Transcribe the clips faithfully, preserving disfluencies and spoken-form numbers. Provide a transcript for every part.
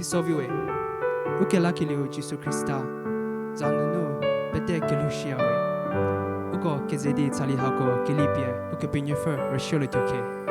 Soviwe, ukelakelieu Jisu Khrista za nunu pete kelhou shia we. Uko keze di tsali hako kelipie Ukepenuopfü rüsuolietuo khe.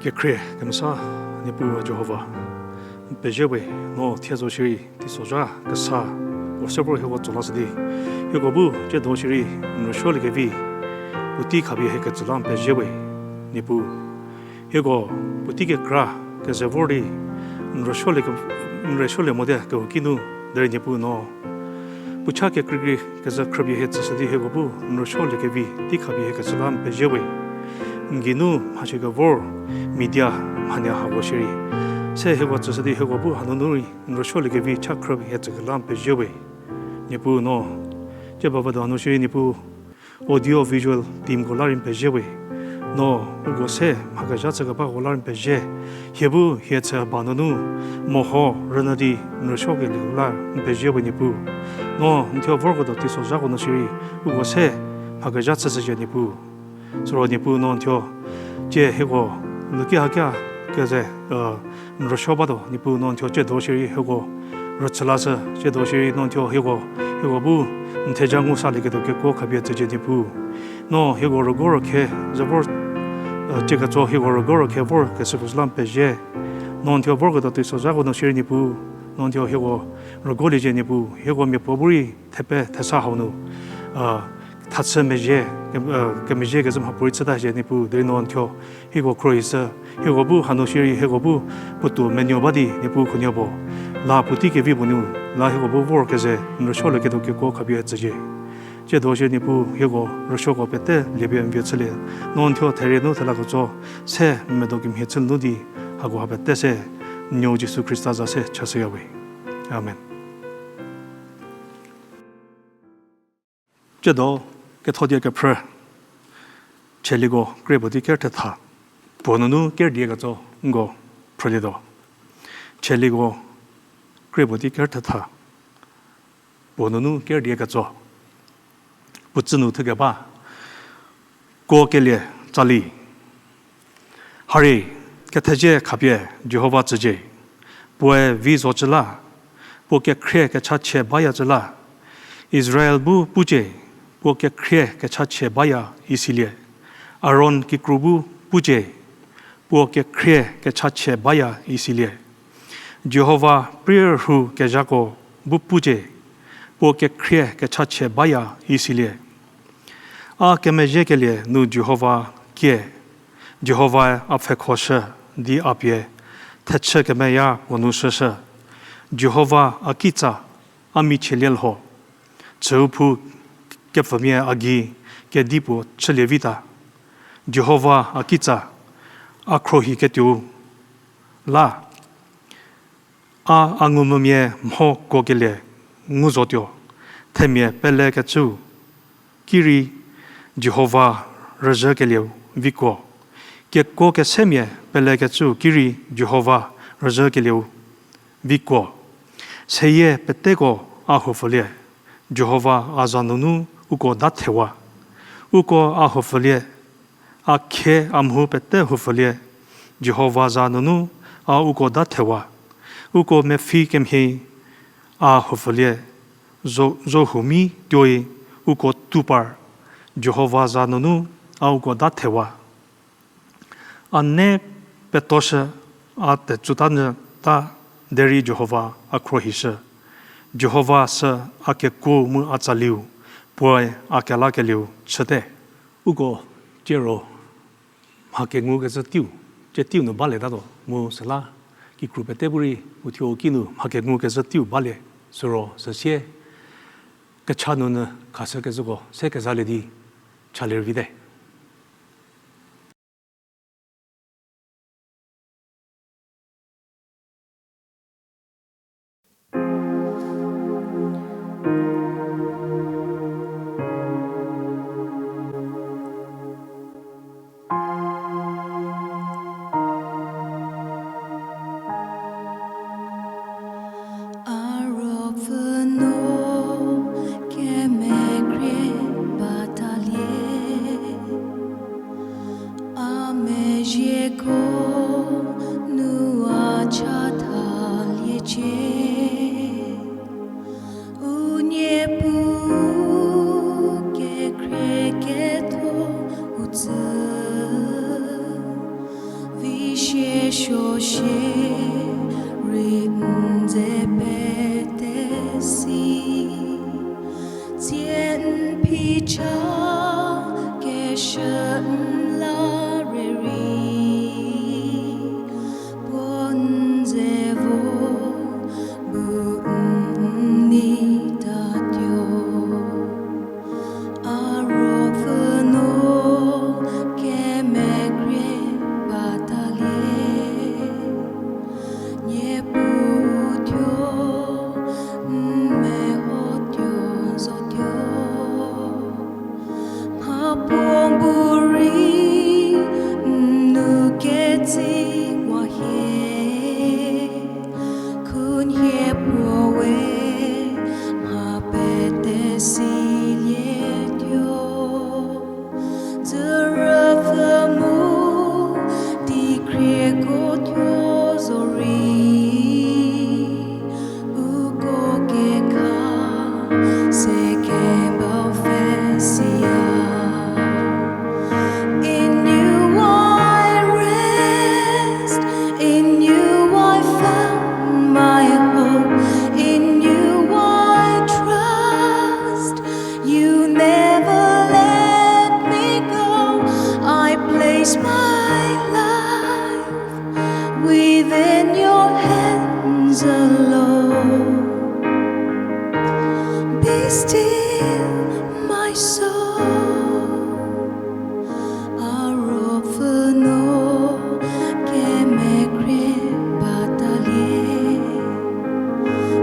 Kekhrie kemesa Niepuu Jihova, n pezie we, no thie zo shierei teisozha kesa, puo se vor hieko tso lashü di, hieko bu tsiedo shierei n rüsuoliekevi puotei khapie hiekecü la n pezie we, Niepuu. Hieko puotei kekra keze vor di n rüsuolie ke-, n rüsuolie mote kehouki nu, derei Niepuu no puo cha kekreikrei kezü khrüpie hie tsüshü di hieko bu n rüsuoliekevi tei khapie hiekecü la n pezie we. N geinu mhasi kevor media mhanya hako shierei se hieko tsüshü di hieko bu hanunu rei n rüsuoliekevi cha khrüpie hie tsükela n pezie we. Niepuu no, tsie ba vado hanu shierei Niepuu audio visual teamko la rei n pezie we. No uko se mhakezha chükebako la rei n pezie. Hie bu hie chü ba nunu meho rünyü di n rüsuokelieko la n pezie we Niepuu. No n thuo vorketuo teisozhako nu shierei uko se mhakezha chüshüzhie Niepuu. Süro Niepuu no n thuo tsie hieko luki hakia keze n rüsuo batuo Niepuu no n thuo tsiedo shierei hieko rüchülashü, tsiedo shierei no n thuo hieko, hieko bu n theja ngu salieketuo kekuo khapie tsücie Niepuu. No hieko rügou rükhe ze vor, tsie ketso hieko rügou rükhe vorkeshü pfü süla n pezie. No n thuo vorketuo teisozhako nu shierei Niepuu, no n thuo hieko rügouliecie Niepuu, hieko miapuo bu rei thepe thesa hau nu thachü mezhie, kemezhie kezü mhapuorei chüta zhie Niepuu, derei no n thuo hieko khruohishü, hieko bu hanu shierei hieko bu puotuo menuo ba di Niepuu khunuo puo la puotei kevi puo nu la hieko bu vor keze n rüsuolieketuo kekuo khapie tsücie. Tsiedo shierei Niepuu hieko rüsuoko pete liepie n vie chülie, no n thuo therie nu thela ketso se n medo kemhie chülie nu di hako ha pete se n nuou Jisu Khrista za se chashüya we. Amen. Tsiedo ketho die kephrü, Tsaliko krie puo di ker thetha, puo nunu ker die ketso nko phrülietuo. Tsaliko krie puo di ker thetha, puo nunu ker die ketso. Puotsü nu thukeba, kuokelie tsali. Harie, kethezie khapie Jihova tsücie, puoe vi zocü la, puo kekhrie kechachie bayacü la. Israel bu pucie, puo kekhrie kechachie baya isilie. Aron kikru bu pucie, puo kekhrie kechachie baya isilie. Jihova prierhu kezhako bu pucie, puo kekhrie kechachie baya isilie. A kemezhiekelie nu Jihova kie, Jihovae a pfhekhoshü di a pie thechü kemeya puo nu shüshü. Jihova a kitsa, a michielie lho, chüu phu kepfümia a gei kedipuo chülie vita. Jihova a kitsa, a khruohiketuou la, a a ngumvümia mho kuokelie ngu zotuo. Themia pelekecü ki rei Jihova rüzhükelieu vikuo. Kekuo kesemia pelekecü ki rei Jihova rüzhükelieu vikuo. Seyie peteko a houpfülie, Jihova a za nunu uko dathewa. Uko a houpfülie, a khie a mhu pete houpfülie, Jihova za nunu a uko dathewa. Uko mepfhi kemhie a houpfülie, zo, zohoumi tuoi uko tupar, Jihova za nunu a uko dathewa. A ne petoshü, a tetsutanyü ta, derei Jihova a khruohishü. Jihova sü a kekuo mu a tsaliu, puoe a kelakelieu chüte. Uko tiero mha kengukecü teiu, tie teiu nu balietatuo mu süla kikru pete bu rei uthuo u kinu mha kengukecü teiu balie, süro süsie kecha nunu khashükecüko se kezalie di chalie rüvite. A ruopfü no kemekhrie batalie, a mezhieko nu a chathaliecie. U Niepuu kekhrie ketho u tsü, vi Suo shie rei n ze pete si, tsie n phicha keshü n la rei rei, puo n ze vo bu n nei tatuo. A ruopfü no kemekrie batalie, Niepuu thuo n mehotuo zotuo. Mha puo bu rei n nu ketsi wa hie, khunhie puo we mha pete silietuo. Dzürüpfü mu tikhrieko thuo zorei, uko kekha se kebau pfhe siya. In you I rest, in you I found my hope, in you I trust. You never let me go. I place my life within your hands alone. Be still, my soul. A ruopfü no kemekrie batalie,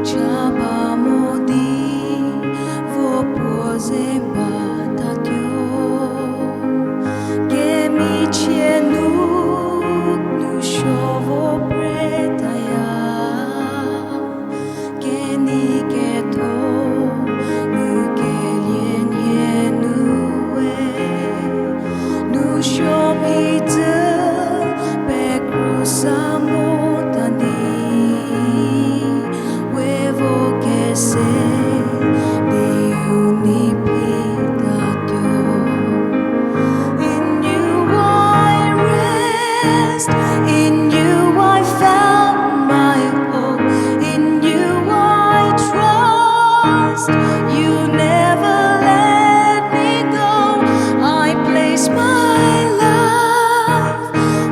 cha ba mo di vo puo ze batatuo. Kemichie nu, nu suo vo pre taya. Kenei ketho nu kelie nie nu we, nu suo mhitse pekrusa mota di, we vo kese di u nei phitatuo. In you I rest, in you I found my hope, in you I trust. You never let me go. I place my life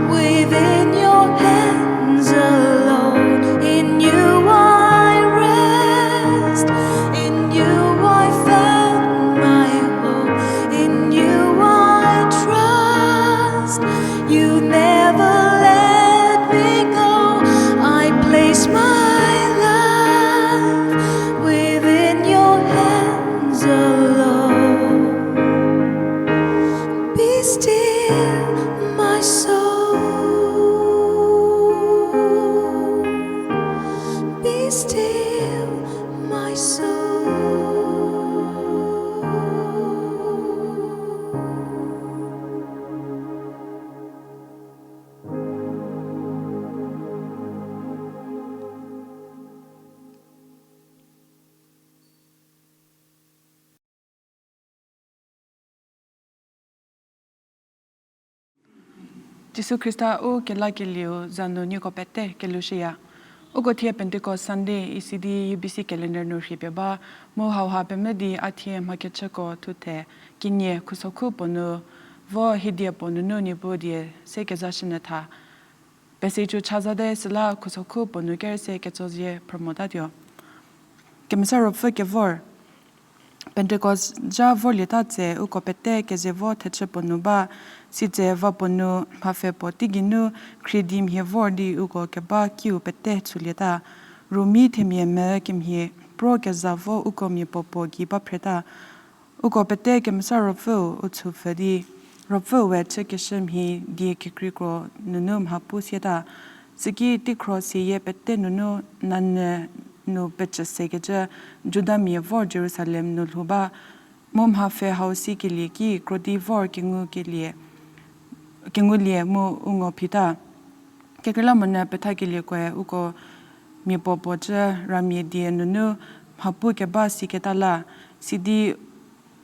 within your hands alone. In you I rest, in you I found my hope, in you I trust. You never let me go. I place my life within your hands alone. Be still, my soul. Be still, my soul. Jisu Khrista u kelakelieu za nu nieko pete kelushüya. Uko thie Pentecost Sunday isidi U B C calendar nu rhipie ba, mu hauha pemvü di a thie mhakechüko thuthe kenie khusokhu puo nu vo hiedie puo nunu Niepuu die se kezashünyü tha. Pesei chu chazate süla khusokhu puo nu kerüse ketsozie phrümotatuo. Kemesa Ruopfü kevor. Pentecost zha vorlieta tse uko pete keze vo thechü puo nu ba, sitse va puo nu mhapfhe puo teigei nu khriedi mhie vor di uko keba kiu pete tsulieta. Rumi themia me kemhie pro keza vo uko miapuopuo gei ba phreta. Uko pete Kemesa Ruopfüu u tshupfü di, Ruopfüu we chükeshü mhie die kekreikro nunu mha pu sieta. Süki teikhro seyie pete nunu nanyü nu pecü sekecü Judamia vor Jerusalem nu lhou ba, mu mhapfhe hau sikelie ki krodi vor kengukelie, kengulie mu u ngo phita. Kekreilamonyü pethakeliekoe uko miapuopuo cü ramia die nunu mha pu keba siketa la, sidi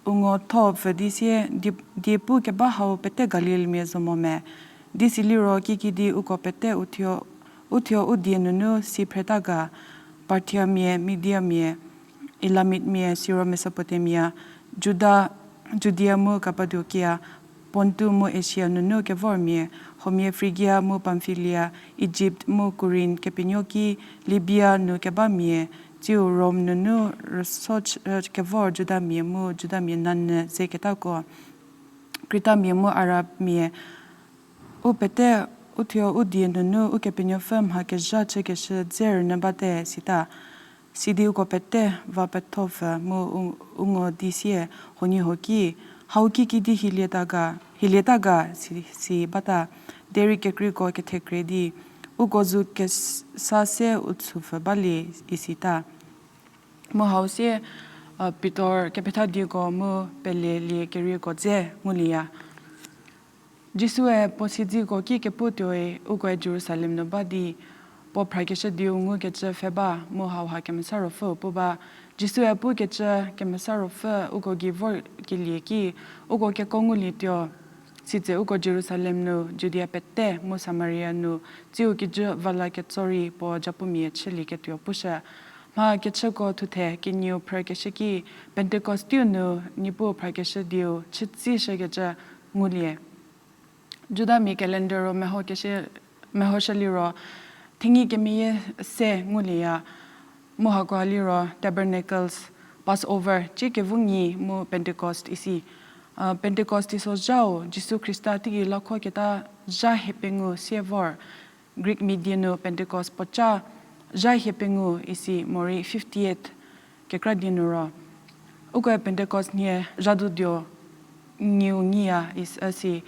u ngo tho pfü di sie, die, die pu keba hau pete Galilmia zo mo me? Di siliro kikidi uko pete u thuo u die nunu si phreta ga, Parthiamia, Mediamia, Elamitmia, siro Mesopotamia, Juda, Judia mu Kapadokia, Pontu mu Asia nunu kevormia, huomia Frigia mu Pamfilia, Ijipt mu Kurin kepenuo ki, Libia nu kebamia, tsiu Rom nunu rüso chü kevor Judamia mu Judamia nanyü ze ketako, Kretamia mu Arabmia, u pete u thuo u die nunu Ukepenuopfü mha kezha chükeshü dze rünyü bate sita. Sidi uko pete va pethopfü mu u, u ngo di sie, huoniehuo ki, hau kikidi hilieta ga, hilieta ga, si, si bata, derei kekreiko kethekre di, uko zu kesa se u tshupfü balie, isita. Mu hau sie, Pitor kepethadieko mu pelelie kerieko dze ngulieya. Jisue puo siedziko ki kepu tuoi ukoe Jerusalem nu ba di, puo phrakeshü dieu ngukecü pfhe ba mu hauha Kemesa Ruopfüu pu ba. Jisue pukecü Kemesa Ruopfü uko gei vorkelie ki, uko keko ngulietuo. Sitse uko Jerusalem nu, Judia pete mu Samaria nu, tsiu kijü va la ketso rei puo japumia chülieketuo pushü. Mha kechüko thuthe kenieu phrükeshü ki, Pentecost teiu nu Niepuu phrakeshü dieu chütsishükecü ngulie. Judamia calendar-u mehoshü liro, thenyi kemeyie se ngulieya, mu hakoha liro Tabernacles, Passover, cie kevu nyi mu Pentecost isi. Pentecost teisozhau Jisu Khrista teigei lakhoketa zha hie pengou sie vor. Greek mia die nu Pentecost puoca zha hie pengou isi morei fifty-eight kekra die nu ro. Ukoe Pentecost nhie zha duduo nyiu nyiya isi.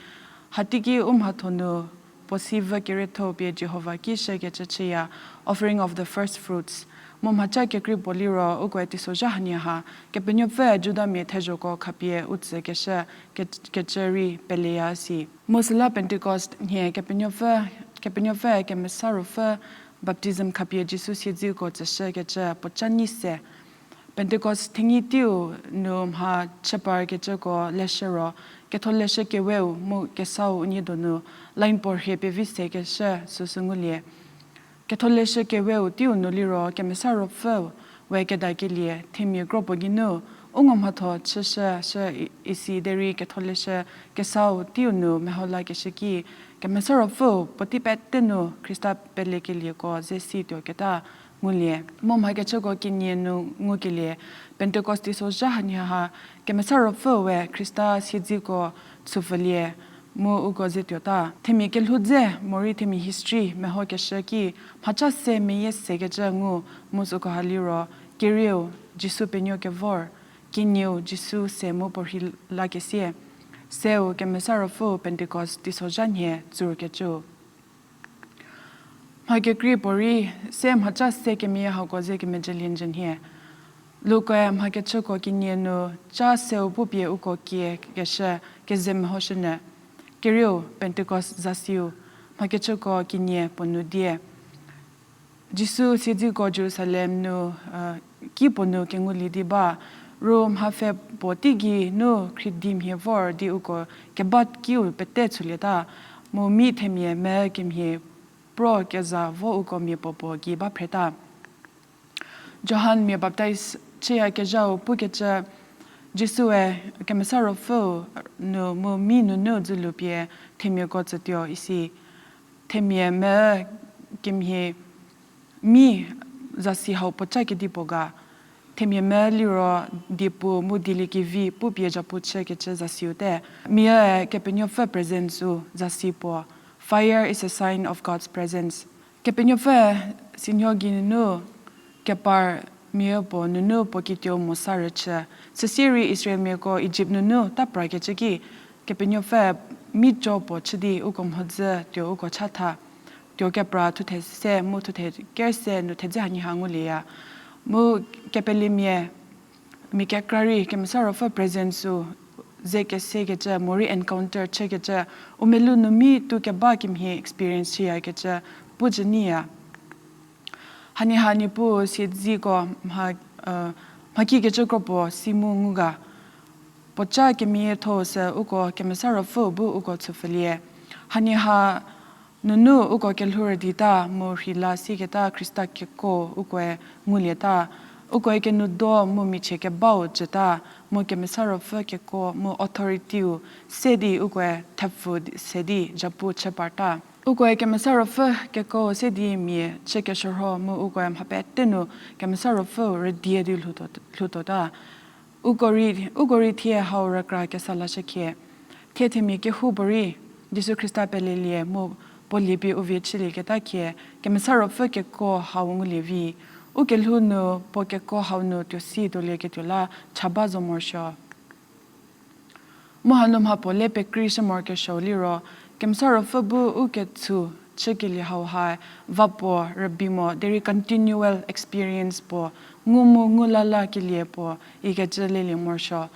Hateiki u mhatho nu puo si vü kerietho pie Jihova ki shükecü chüya, offering of the first fruits. Mu mhaca kekrei puo liro ukoe teisozha hanie ha, Kepenuopfü Judamia thezhoko khapie u tsükeshü kecü rei peleya si. Mu süla Pentecost nhie Kepenuopfü, Kepenuopfü Kemesa Ruopfü baptism khapie Jisu siedziko tsüshükecü puoca nyi se. Pentecost thenyi teiu nu mha chü parkecüko leshü ro, Ketholeshü Keweu mu Kesau unie donu line puo rhie pevi sekeshü süsü ngulie. Ketholeshü Keweu teiu nu liro Kemesa Ruopfü we kedakelie themia kro puo geinu u ngo mhatho chüshü shü isi derei Ketholeshü Kesau teiu nu meho lakeshü ki, Kemesa Ruopfüu puotei pete nu Khrista pelekelieko ze si tuoketa ngulie. Mu mha kechüko kenie nu ngukelie, Pentecost teisozha hanie ha Kemesa Ruopfü we Khrista siedziko chüpfülie mu uko ze tuota. Themia kelhou dze morei themia history mehokeshü ki mhaca se meyie sekecü ngu mu süko ha liro, kerieu Jisu penuo kevor, kenieu Jisu se mu puo rhei lakesie, seu Kemesa Ruopfüu Pentecost teisozha nhie tsurkecüu. Mha kekrei puorei se mhaca se kemeyie hako ze kemejülie njü nhie. Lukoe mha kechüko kenie nu ca seu pupie uko kie keshü keze mehoshünyü. Kerieu Pentecost zasiu, mha kechüko kenie puo nu die. Jisu siedziko Jerusalem nu ki puo nu kengulie di ba, ru mhapfhe puo teigei nu khriedi mhie vor di uko keba kiu pete chülieta, mu mi themia me kemhie pro keza vo uko mia puo puo gei ba phreta. Johan mia baptaiz chüyakezhau pukecü, Jisue Kemesa Ruopfüu nu mu mi nunu dzülu pie themiako tsütuo isi. Themia me kemhie mi zasi hau puoca kedipuo ga. Themia me liro diepu mu dieliekevi pupie zhapu chükecü zasiute. Miae Kepenuopfü presence-u zasi puo. Fire is a sign of God's presence. Kepenuopfü sinuo geinunu kepar mia puo nunu puo kituo Mosa rüchü. Süsie rei Israelmiako Ijipt nunu ta prakecü ki, Kepenuopfü mi co puo chü di uko mhodzü tuo uko chatha. Tuo kepra thuthe se mu thuthe ker se nu thedze hanie ha ngulieya. Mu kepelemia, mia kekra rei Kemesa Ruopfü presence-u ze kesekecü morei encounter chükecü, u melou nu mi tu keba kemhie experience chüyakecü pu jü nyiya. Hanie ha Niepuu siedziko mha, mhakikecü kro puo si mu ngu ga. Puoca kemeyietho sü uko Kemesa Ruopfüu bu uko chüpfülie. Hanie ha nunu uko kelhou rüdita mu rheila siketa Khrista keko ukoe ngulieta, ukoe kenudo mu michie kebau jüta, mu Kemesa Ruopfü keko mu authority-u se di ukoe thepfu se di zhapu chü parta. Ukoe Kemesa Ruopfü keko se di mia chü keshürho mu ukoe mha pete nu Kemesa Ruopfüu rüdie di lhoutuo, lhoutuota. Uko rei, uko rei thie hau rükra kesa lashükhie. Thie themia kehoupuorei, Jisu Khrista pelelie mu puo liepie u vie chülieketa khie, Kemesa Ruopfü keko hau ngulie vi. U kelhou nu puo keko hau nu tuosi tuolieketuo la cha ba zo morosuo. Mu hanu mhapuo le pekreishü morokesuo liro, Kemesa Ruopfü bu u ketsu chükelie hauha va puo rübei mo, derei continual experience puo, ngu mu ngu lala kelie puo, ikecü lelie morosuo.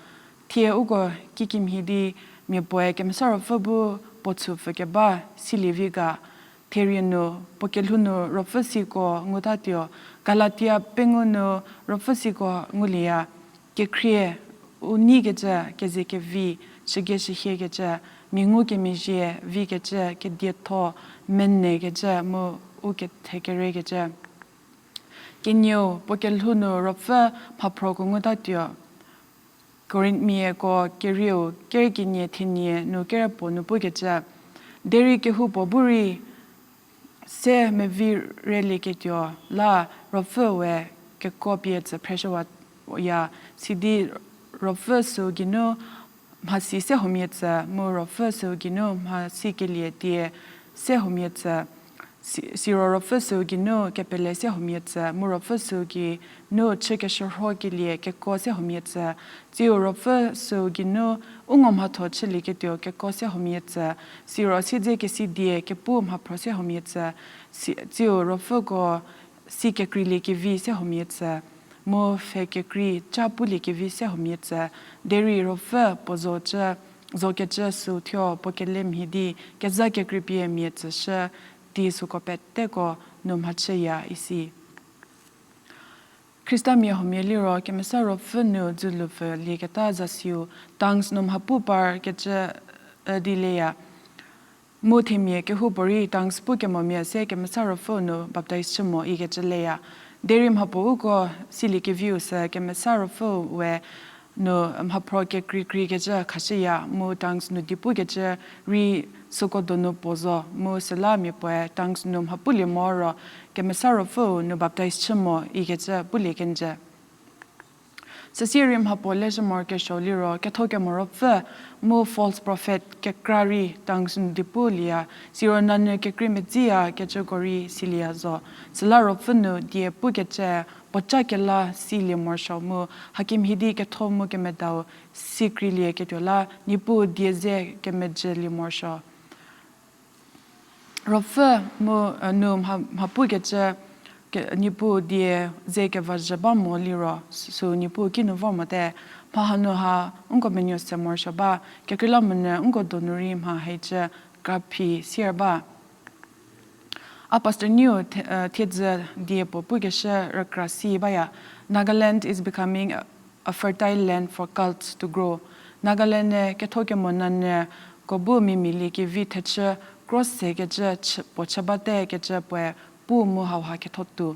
Thie uko kikimhie di mia puoe Kemesa Ruopfü bu puo tsupfü keba silie vi ga, therie nu, puo kelhou nu Ruopfü siko ngutatuo, Galatia pengou nu Ruopfü siko ngulieya, kekhrie, u neikecü, kezekevi, shügie shühiekecü, mia ngukemezhie vikecü, kedietho, menekecü, mu u kethekerekecü. Kenieu, puo kelhou nu Ruopfü mhaphroko ngutatuo. Korinthmiako kerieu, kerü kenie thenie nu kerü puo nu pukecü. Derei kehoupuo bu rei se mevi relieketuo la Ruopfüe kekuo pie tsü phreshüwaya, sidi Ruopfü süu geinu mhasi se huomia tsü, mu Ruopfü süu geinu mhasi kelie die se huomia tsü, si-, siro Ruopfü süu geinu kepele se huomia tsü, mu Ruopfü süu geinu chü keshürhokelie kekuo se huomia tsü, tsiu Ruopfü süu geinu u ngo mhatho chülieketuo kekuo se huomia tsü, siro siedzekesi die kepu mhaphro se huomia tsü, si-, tsiu Ruopfüko si kekreilie kevi se huomia tsü, mu pfhe kekrei ca pulie kevi se huomia tsü, derei Ruopfü puo zo cü, zokecü süu thuo puo kele mhie di kezha kekreipie mia tsüshü di süko peteko nu mhachüya isi. Khristamia huomia liro Kemesa Ruopfü nu dzülu pfülieketa zasiu tongues nu mhapu parkecü di leya. Mu themia kehoupuorei tongues pukemomia se Kemesa Ruopfüu nu baptize chü mo ikecü leya. Derei mhapuo uko siliekeviu sü Kemesa Ruopfüu we nu mhaphro kekreikreikecü khashüya mu tongues nu di pukecü rei süko donu puo zo mu süla mia puoe tongues nu mhapulie mo ro Kemesa Ruopfüu nu baptize chü mo ikecü pulie kenjü. Süsie rei mhapuo leshü morokesuo liro ketho kemo ruopfü mu false prophet kekra rei tongues nu di pulieya, siro nanyü kekrei medziya kecüko rei silieya zo. Süla ruopfü nu die pukecü puoca kela silie morosuo mu hakemhie di ketho mu kemedau si kreilieketuo la Niepuu die ze kemejülie morosuo. Ruopfü mu, e, nu mha, mha pukecü, ke, Niepuu die ze kevazhü ba mo liro, sü, sü Niepuu kinu vor mote, mha hanu ha nko menuo se morosuo ba, kekreilamonyü nko donu rei mha hecü kraphi sier ba. A Pastor Niu the-, e, thiedzü die puo pukeshü rükra si baya, Nagaland is becoming a, a fertile land for cults to grow. Nagaland-e ketho kemo nanyüko bu mimilie kevi thechü cross sekecü chü, puo chü bate kecü puoe pu mu hauha ketho tuo.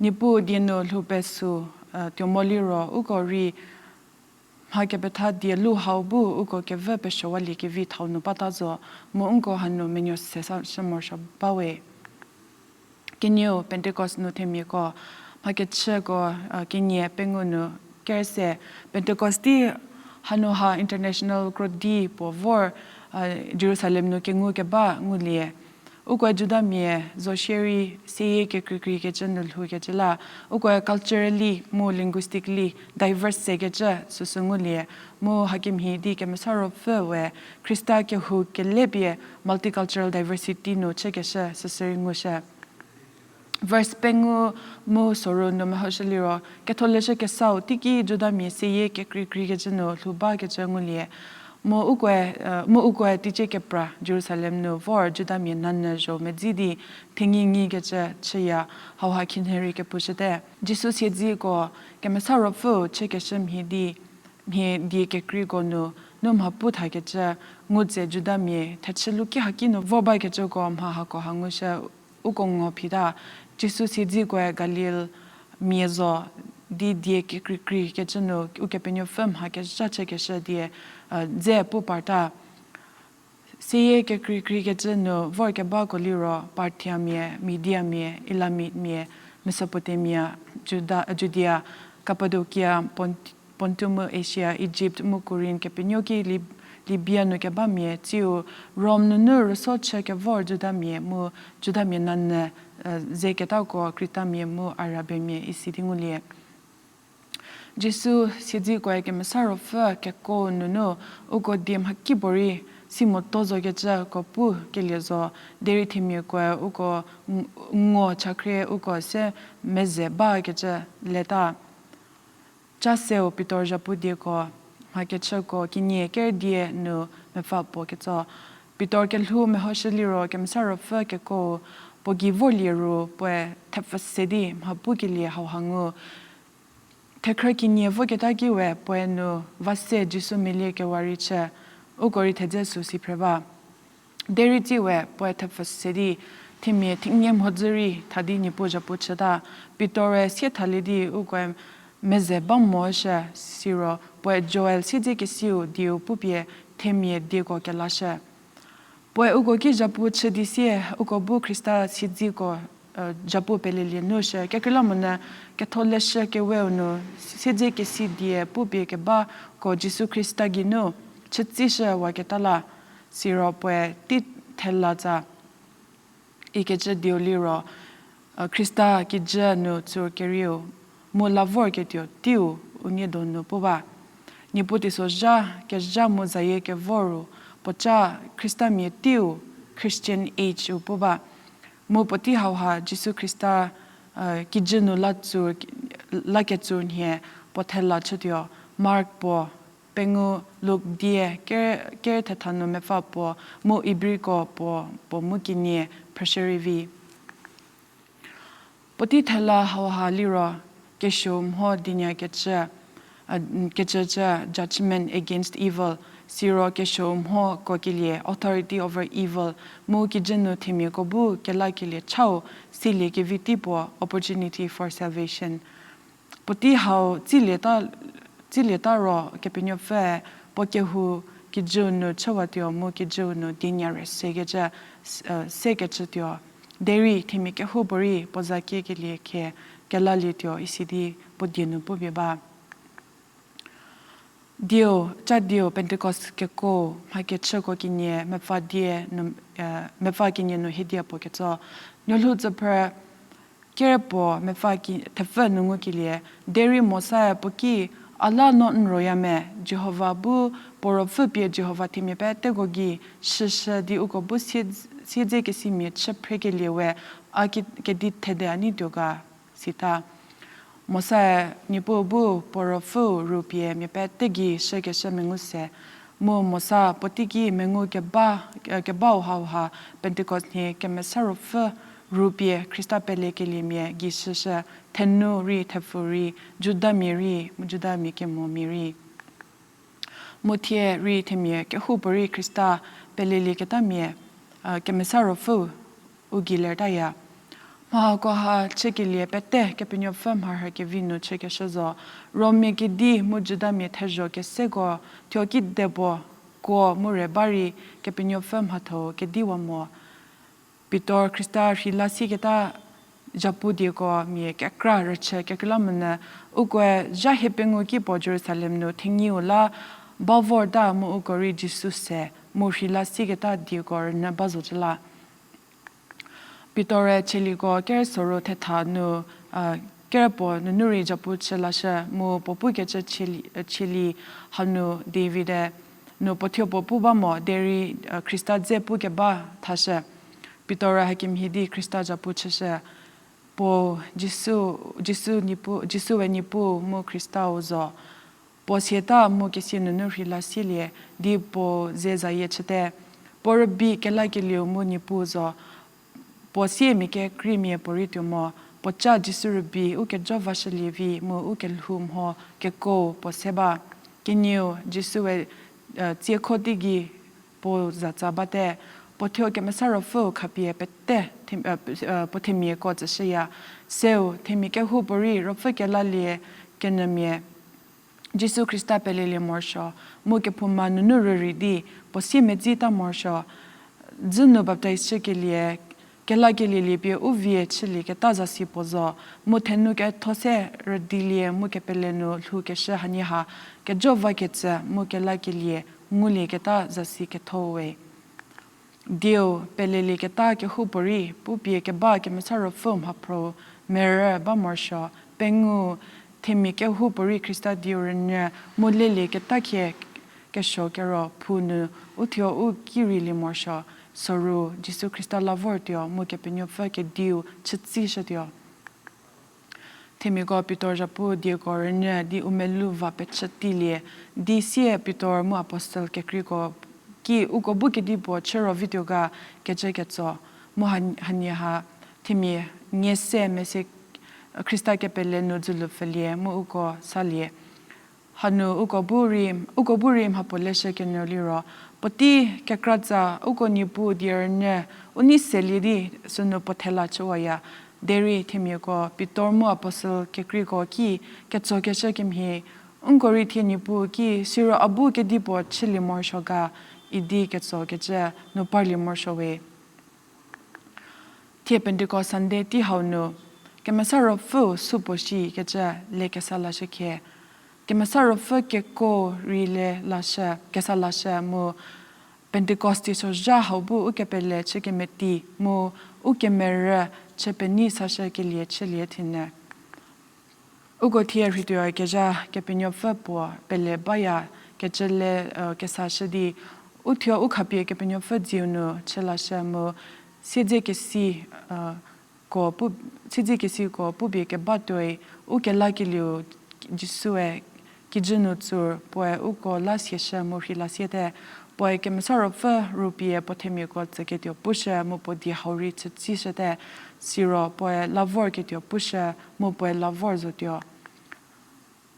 Niepuu die nu lhou pesü, e, tuo mo liro uko rei mha kepetha die lu hau bu uko kevü pesuowalie kevi thau nu bata zo, mu nko hanu menuo se sa shü morosuo bawe. Kenieu Pentecost nu themiako, mha kechüko, e, kenie pengou nu kerse, Pentecost tei hanu ha international krodi puo vor, e, Jerusalem nu kengu keba ngulie. Ukoe Judamia zo shierei seyie kekreikrei kecü nu lhoukecü la, ukoe culturally mu linguistically diverse sekecü süsü ngulie, mu hakemhie di Kemesa Ruopfü we Khrista kehou kele pie multicultural diversity nu chükeshü süsü rei ngushü. Verse pengou mu soru nu mehoshü liro, ketholeshü kesau teiki Judamia seyie kekreikrei kecü nu lhou bakecü ngulie. Mu ukoe, e, mu ukoe teicie kepra Jerusalem nu vor Judamia nanyü zho medzi di thenyi ngikecü chüya hauha khinhie rei kepushüte. Jisu siedzeko Kemesa Ruopfüu chükeshü mhie di, mhie die kekreiko nu nu mha pu thakecü, ngu tse Judamia thechü luki haki nu vor bakecüko mha hako ha ngushü, uko ngo phita. Jisu siedzikoe Galilmia zo di die kekreikreikecü nu Ukepenuopfü mha kezha chükeshü die dze pu parta. Seyie kekreikreikecü nu vorkebako liro Parthiamia, Mediamia, Elamitmia, Mesopotamia, Juda, Judia, Kapadokia, Pont- Pontu mu Asia, Ijipt mu Kurin kepenuoki Lib- Libia nu kebamia, tsiu Rom nunu rüso chü kevor Judamia mu Judamia nanyü ze ketako Kritamia mu Arabmia isi di ngulie. Jisu siedzikoe Kemesa Ruopfü keko nunu uko die mhakipuorei si moto zokecüko pu kelie zo, derei themiakoe uko ngo chakhrie uko se meze bakecü leta. Cha seu Pitor zhapu dieko, mhakechüko kenie ker die nu mepfü puo ketso. Pitor kelhou mehoshü liro Kemesa Ruopfü keko puo gei vorlie ru puoe thepfü se di mha pukelie hauha ngu. Thekhrü kenie voketa ki we puoe nu va se Jisu melie kewa rei chü, uko rei thedze sü si phre ba. Derei tsie we puoe thepfü se di themia thenie mhodzü rei tha di Niepuu zhapu chüta. Pitor-e sie thalie di ukoe meze ba moshü, siro puoe Joel siedzekesiu dieu pupie themia dieko kelashü. Puoe uko ki zhapu chü di sie, uko bu Khrista siedzeko zhapu pelelie nu shü. Kekreilamonyü ketholeshü keweu nu siedzekesi die pupie kebako Jisu Khrista geinu chütsishü waketa la, siro puoe tei thela tsa ikecü dieu liro, Khrista kijü nu tsur kerieu, mu la vorketuo teiu unie donu pu ba. Niepuu teisozha kezha mu zayie kevor ru, puoca Khristamia teiu Christian Age-u pu ba. Mu puotei hauha Jisu Khrista kijü nu la tsur, la ketsur nhie puo thela chütuo, Mark puo pengou, Luk die, ker, ker thetha nu mepfü puo, mu Ibriko puo, puo mu kenie phrüshü rei vi. Puotei thela hauha liro, kesuo mho dienya kecü, kecücü judgment against evil, siro kesuo mhoko kelie authority over evil, mu kijü nu themiako bu kelakelie chau silie kevi tei puo opportunity for salvation. Puotei hau tsilieta, tsilieta ro Kepenuopfüe puo kehou kijüu nu chüwatuo mu kijüu nu dienya re sekecü, sekecütuo. Derei themia kehoupuorei puo za kiekelie khe kelalietuo isi di puo die nu pupie ba. Dieu, cha dieu Pentecost keko, mhakechüko kenie, mepfü die nu, mepfü kenie nu hiedia puo ketso. Nuolhou tsüphrü, ker puo mepfü ki, thepfü nu ngukelie, derei Mosae puo ki, a la no n roya me, Jihova bu, puo ruopfü pie Jihova themia peteko gei shüshü di uko bu sie, siedzekesimia chü phrekelie we, a ki, kedi thede a neituo ga, sita. Mosae Niepuu bu puo ruopfüu rupie mia pete gei shükeshü mengu se, mu Mosa puotei ki mengu keba, kebau hauha Pentecost nhie Kemesa Ruopfü rupie Khrista pelekeliemia gei shüshü, thenu rei, thepfu rei, Judamia rei, mu Judamia kemomia rei. Mu thie rei themia kehoupuorei Khrista pelelieketamia, Kemesa Ruopfüu u gei lertaya. Mha hakoha chükelie pete Kepenuopfü mharhü kevi nu chükeshü zo. Rommia kedi mu Judamia thezho keseko thuo kidepuo kuo mu re ba rei Kepenuopfü mhatho-u kediwa mo. Pitor Khrista rheila sieketa zhapu dieko mia kekra rüchü kekreilamonyü, ukoe zha hiepengou ki puo Jerusalem nu thenyiu la ba vorta mu uko rei Jisu se mu rheila sieketa dieko rünyü ba zocü la. Pitor-e Tsaliko ker soru thetha nu, ker puo nunu rei zhapu chü lashü mu puo pukecü Tsali, Tsali hanu David-e nu puo thuo puo pu ba mo derei Khrista dze pukeba thashü. Pitor-e hakemhie di Khrista zhapu chüshü. Puo Jisu, Jisu Niepuu, Jisue Niepuu mu Khristau zo. Puo siata mu kesia nunu rheila sielie di puo ze zayie chüte. Puo rübei kelakelieu mu Niepuu zo. Puo siemia kekreimia puorei tuo mo. Puoca Jisu rübei ukejo vashülie vi mu ukelhou mho keko puo se ba. Kenieu Jisue tsiekho teigei puo zatsa bate, puo thuo Kemesa Ruopfüu khapie pete puo themiako tsüshüya. Seu themia kehoupuorei Ruopfü kelalie kenyümia Jisu Khrista pelelie morosuo, mu kephouma nunu rürei di puo siemedzita morosuo. Dzü nu baptaiz chükelie, kelakelieliepie u vie chülieketa zasi puo zo, mu thenu ketho se rüdilie mu kepele nu lhoukeshü hanie ha kejo vakecü mu kelakelie ngulieketa zasi ketho we. Dieu pelelieketa kehoupuorei pupie keba Kemesa Ruopfü mhaphro merü ba morosuo, pengou themia kehoupuorei Khrista dieu rünyü mu lelieketa khie kesuo kero phou nu uthuo u ki reilie morosuo, soru Jisu Khrista la vortuo mu Kepenuopfü kediu chütsishütuo. Themiako Pitor zhapu dieko rünyü di u melou va pechü teilie, di sie Pitor mu apostel kekreiko ki uko bu kedipuo chü ro vituo ga kecü ketso, mu hanie ha themia nie se mese Khrista kepele nu dzülu pfhülie mu uko salie. Hanu uko bu rei mhapuo leshü kenyü liro, puotei kekratsa uko Niepuu die rünyü u nei selie di sünu puo thela chüwaya. Derei themiako Pitor mu apostel kekreiko ki ketsokeshü kemhie, nko rei thie Niepuu ki siro a bu kedipuo chülie morosuo ga idi ketsokecü nu parlie morosuo we. Thie Pentecost Sunday tei hau nu Kemesa Ruopfüu supuo shi kecü le kesa lashü khie. Kemesa Ruopfü keko rei le lashü, kesa lashü mu Pentecost teisozha hau bu ukepele chü kemeti mu ukemerü chü penei sashü kelie chülie thenyü. Uko thie rhituoyakezha Kepenuopfü puo pele baya kecü le kesashü di, uthuo u khapie Kepenuopfü dzieu nu chü lashü mu siedzekesi ko pupie kebatuoi u kelakelieu Jisue kijü nu tsur puoe uko la siashü mu rheila siete. Puoe Kemesa Ruopfü rupie puo themiako tsüketuo pushü mu puo die hau rei chütsishüte. Siro puoe la vorketuo pushü mu puoe la vor zotuo.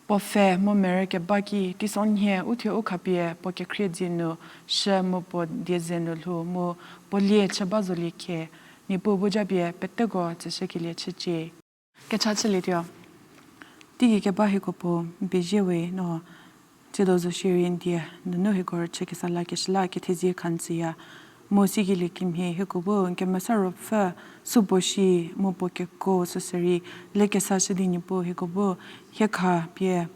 Puo pfhe mu merü keba ki teisonhie uthuo u khapie puo kekhrie dzie nu shü mu puo die ze nu lhou mu puo lie chü ba zolie khie, Niepuu bu japie peteko tsüshükelie chücie. Kecha chülietuo. Teigei keba hieko puo n pezie we. No tsiedo zo shierei n die nunu hieko rüchü kesa lakeshü la kethezie kha n tsüya. Mu sikelie kemhie hieko bu n Kemesa Ruopfü supuo shi mu puo keko süsürei le kesashü di Niepuu hieko bu hie khapie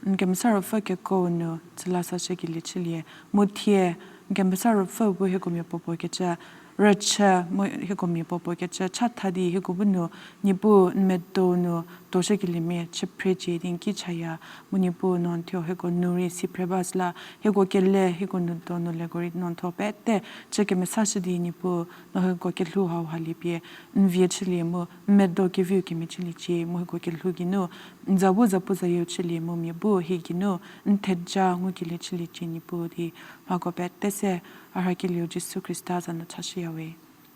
n Kemesa Ruopfü keko nu tsüla sashükelie chülie. Mu thie n Kemesa Ruopfü bu hieko mia puopuo kecü rüchü mu hieko mia puopuo kecü chatha di hieko bu nu Niepuu n medo nu toshükeliemia chü phrecie di n ki chaya. Mu Niepuu no n thuo hieko nu rei si phre ba süla hieko kele hieko nu donu leko rei no n thuo pete chü kemesashü di Niepuu no hieko kelhou hau halie pie n vie chülie mu n medo keviu kemia chüliecie mu hieko kelhou geinu n za bu zapu zayieu chülie mu mia bu hie geinu n theja ngukelie chüliecie Niepuu di mhako pete se a rhakelieu Jisu Khrista za nu chashüya we.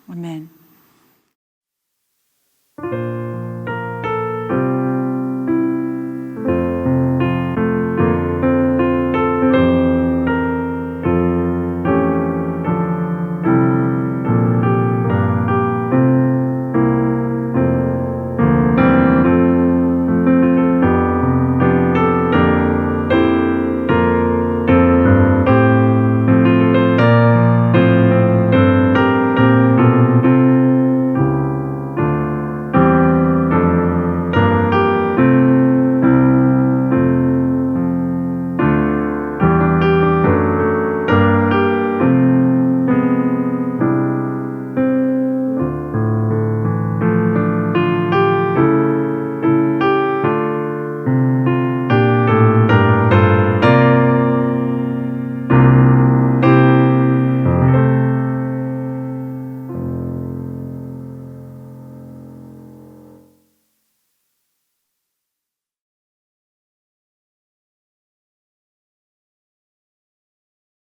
Amen.